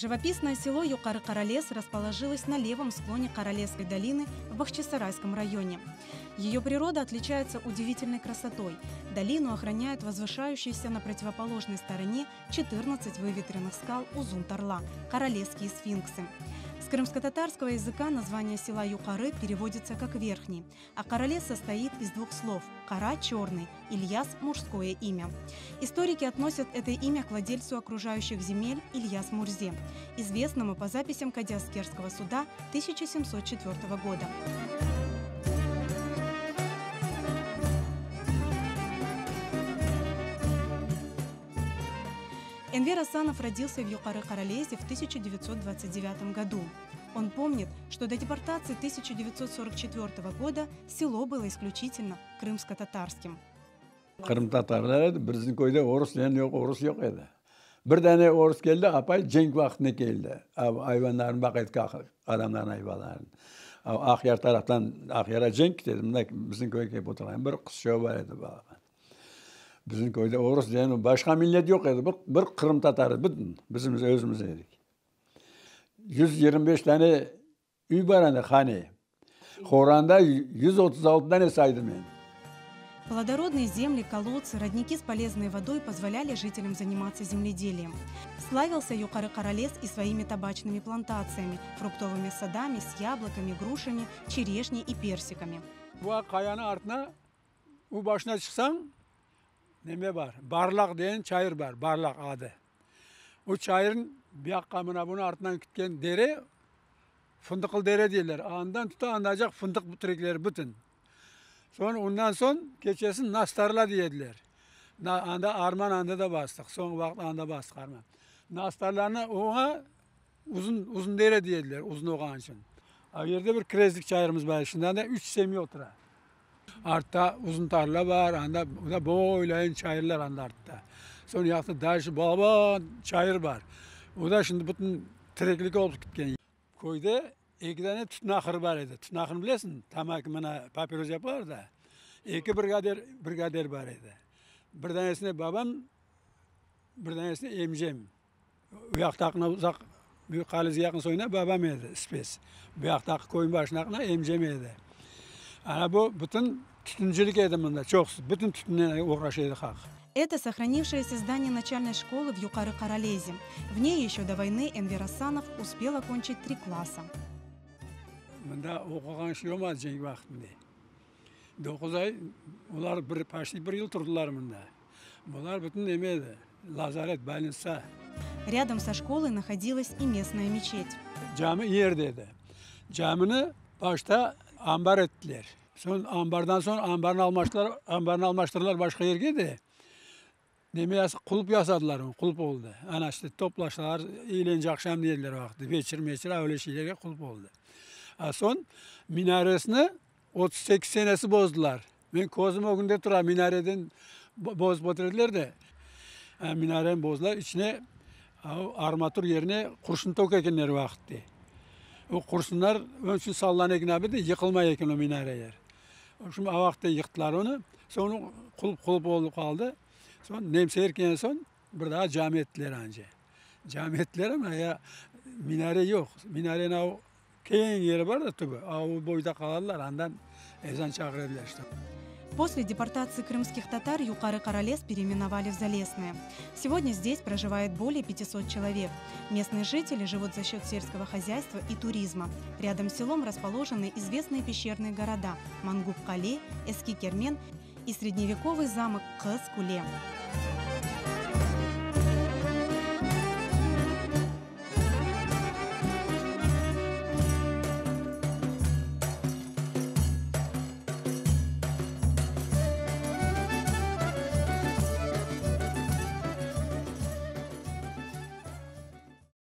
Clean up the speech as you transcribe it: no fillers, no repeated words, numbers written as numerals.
Живописное село Юкары-Каралес расположилось на левом склоне Каралесской долины в Бахчисарайском районе. Ее природа отличается удивительной красотой. Долину охраняют возвышающиеся на противоположной стороне 14 выветренных скал Узун-Тарла – Каралесские сфинксы. С крымско-татарского языка название села Юкары переводится как «верхний», а Каралес состоит из двух слов «кара» – черный, Ильяс – мужское имя. Историки относят это имя к владельцу окружающих земель Ильяс Мурзе, известному по записям Кадиаскерского суда 1704 года. Энвер Асанов родился в Юкары-Каралезе в 1929 году. Он помнит, что до депортации 1944 года село было исключительно крымско-татарским. Qırımtatarlar edi, bizim köyde orus yoq, orus yoq edi. Bir dane orus keldi, apay cenk vaqtında keldi. Ayvanlarını baqa edi, adamlarnıñ ayvanlarını. Aqyar taraftan Aqyarğa cenk dedi, mında bizim köyge kelip oturğan bir qızçığı bar edi balaban. Bizim köyde orus degen başqa millet yoq edi, bir, bir qırımtatarı, bütün bizim özümiz edik. 125 tane üy bar anda hane. Qoranda 136 dane saydım men. Плодородные земли, колодцы, родники с полезной водой позволяли жителям заниматься земледелием. Славился Юкары-Каралес и своими табачными плантациями, фруктовыми садами с яблоками, грушами, черешней и персиками. Bu qayanıñ artına o başına çıqsañ neme bar? Barlaq degen çayır bar, Barlaq adı. O çayırın bu yaqqa mına bunıñ artınan ketken dere Fındıqlı dere deyler. Andan tuta andacaq fındıq terekleri bütün. Soñ ondan soñ keçesin Nastarla deyediler. Anda arman anda da bastıq. Soñ vaqıt anda bastıq arman. Nastarlanı oña uzun, uzun dere deyediler, uzun olğanı içün. O yerde bir kirezlik çayırımız bar. Şimdi anda üç semya otura. Artta uzun tarla bar, anda boylayın çayırlar anda artta. Soñ yaqta дальше balaban çayır bar. O da şimdi bütün tereklik olıp ketken. Köyde eki dane tütün ahırı bar edi. Tütün ahırını bilesiñ, tamaki mına papiros yapalar da. Eki brigadir, brigadir bar edi. Bir danesine babam, bir danesine emcem. U yaqtaqını uzaq Büyük Qalizge yaqın soyuna babam edi, ispes. Bu yaqtaqı köyün başındaqına emcem edi. Ana bu bütün tütüncilik edi mında, çoqusı. Bütün tütünnen oğraşa edi halq. Это сохранившееся здание начальной школы в Юкары-Каралезе. В ней еще до войны Энвер Асанов успел окончить три класса. Mında oquğan şey olmadı cenk vaqtında. 9 ay, olar bir, почти bir yıl turdılar mında. Bular bütün neme edi, lazaret, больница. Рядом со школой находилась и местная мечеть. Cami yerde edi. Camini başta ambar ettiler. Soñ ambardan soñ ambarnı almaştılar, ambarnı almaştırdılar başqa yerge de. Neme qulp yasadılar, qulp oldı. Ana işte toplaştılar, eğlence aqşam dediler vaqtı, вечер meçer öyle şeylerge qulp oldı. A soñ minaresini 38 senesi bozdılar. Men közüm ögünde tura, minareden bozıp oturdılar da. Minareni bozdılar, içine armatur yerine qurşun tök ekenler vaqıtte. O qurşunlar onıñ içün sallana eken abi de, yıqılmay eken o minareler. Şunı o vaqıtta yıqtılar onı. Soñ qulp qulp olıp qaldı. Soñ nemseler kelgen soñ bir daa cami ettiler anca. Cami ettiler amma ya minare yoq. Minareniñ o keñ yeri bar da tübü, a o boyda qaladılar, andan ezan çağıra ediler işte. После депортации крымских татар Юкары-Каралес переименовали в Залесное. Сегодня здесь проживает более 500 человек. Местные жители живут за счет сельского хозяйства и туризма. Рядом с селом расположены известные пещерные города Мангуп-Кале, Эски-Кермен и средневековый замок Кыз-Куле.